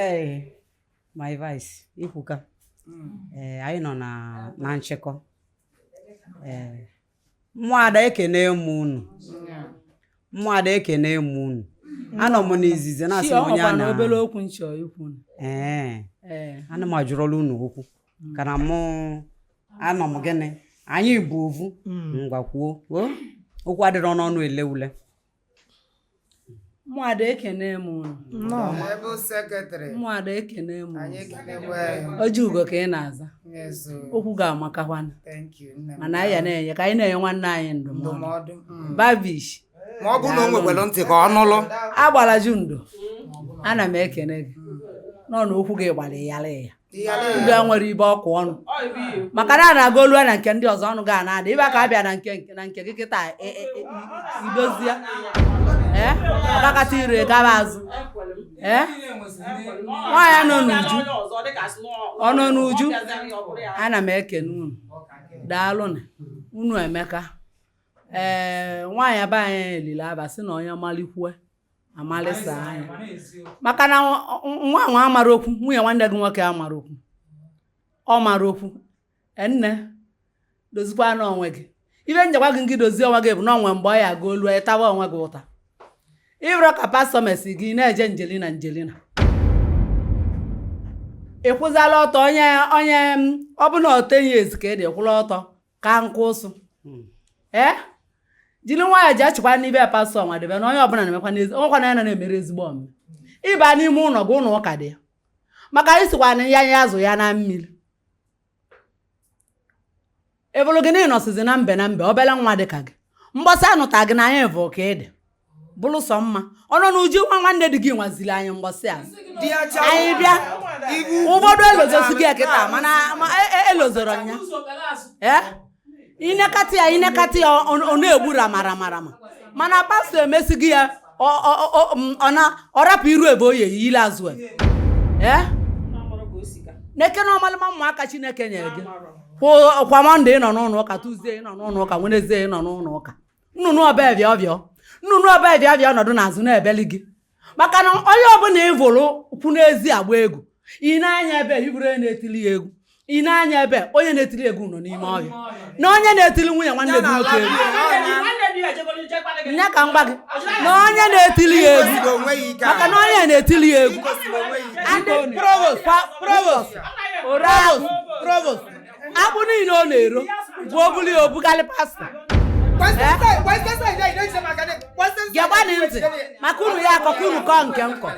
Ee, my vice ikwuka. Ee, anyị nọ na nchịkọ. Ee, mmụada, ekene m unu. Mmụada, ekene m unu. Anọ m n'izizi na-asị Chi, m ọ onye a nwekwa na na obere okwu nchọ ikwu. Ee. Ee. Ana m ajụrọla unu okwu ka na mụ anọ m. Gịnị anyị bụ ovu? Ngwa, kwuo o, okwu adịrọ n'ọnụ ele ule. Mụada, ekene m unu. Ebe secretary. Mụada, ekene m unu. Anyị ekenekwa ya. Oji ugo ka ị na-aza. Yes, o. Okwu ga-amakakwana. Thank you, nne m. Mana anyị ya na-enye ka anyị na-enye nwanne anyị ndụmọdụ. Ndụmọdụ. Babish. Ma ọ bụrụ na o nwekwara ntị ka ọ nụlụ. Agbala ju ndo, ana m ekene gị nọ na okwu gị gbara yara ya. Ndị a nwere ibe ọkụ ọnụ maka na a na-aga olu na nke ndị ọzọ ọnụ ga na-ada ibe ka abịa na nke gị kịta idozie ee ọkakata ire gaba azụ. Ee, nwaanyị nọ n'uju, ọ nọ n'uju. Ana m ekene unu, daalụnụ unu. Emeka, ee, nwaanyị be anyị elile aba sị na onye malikwue amalịsa anya maka na nwa nwa amara okwu. Nwunye nwanne gị nwoke amara okwu, ọ mara okwu. Nne, dozikwa n'onwe gị. Ibe njekwa gị dozie onwe gị bụ na onwe mgbe ọ ya aga olu ịtawa onwe gị ụta ịbụrụ ka pastọ mesi gị na-eje njelina njelina. Ị kwụzala ọtọ onye ọ bụ na otenye ezi ka ị dị kwụla ọtọ ka nkụ ụsụ. Ee, jiri nwayọọ ji achịkwa n'ibe pastọ nwadebe na onye ọbụla na-emekwa n'ezi onwekwa na ya na-emere ezigbo omume. Ịba n'ime ụlọ gị, ụlọ ụka dị ya maka anyị sikwa na ya ya azụ ya na mmiri ebulu gị na ịnọsizi na mbe na mbe obele nwa dị ka gị mgbasa anụta gị na anyị bụ ka ị dị bụrụ sọ mma. Ọ nọ n'uju nwa nwanne dị gị nwaziri anyị mgbasị a. Anyị bịa ụfọdụ elozosi gị kịta mana ma elozoro nya. Ee, inekata ya, inekata ya, ọ na-egbu ramaramarama mana pastọ emesighị ya. Ọ na ọ rapụ iru ebe o yi ile azụ ya. Ee, n'eke na ọmalịma ụmụaka Chineke nyere gị kwa Monday ị nọ n'ụlọ ụka, Tuesday ị nọ n'ụlọ ụka, Wednesday ị nọ n'ụlọ ụka. Nnụnụ ọbịa bịa ọbịa, nnụnụ ọbịa bịa bịa ọnọdụ n'azụ na-ebeli gị maka na onye ọbụla ị vụrụ kwụ n'ezi agba egwu. Ị na-anya ebe iburu onye na-etili ya egwu, ị na-anya ebe onye na-etili egwu nọ n'ime ọhịa na onye na-etili nwunye nwanne gị nwoke egwu nya ka m gwa gị na onye na-etili ya egwu maka na onye na-etili ya egwu. Provost, provost, Provost, provost. Akpụ niile ọ na-ero bụ obuli ya obugalị pastọ. Gekwanị ntị maka unu ya akọ ka unu kọọ nke nkọ.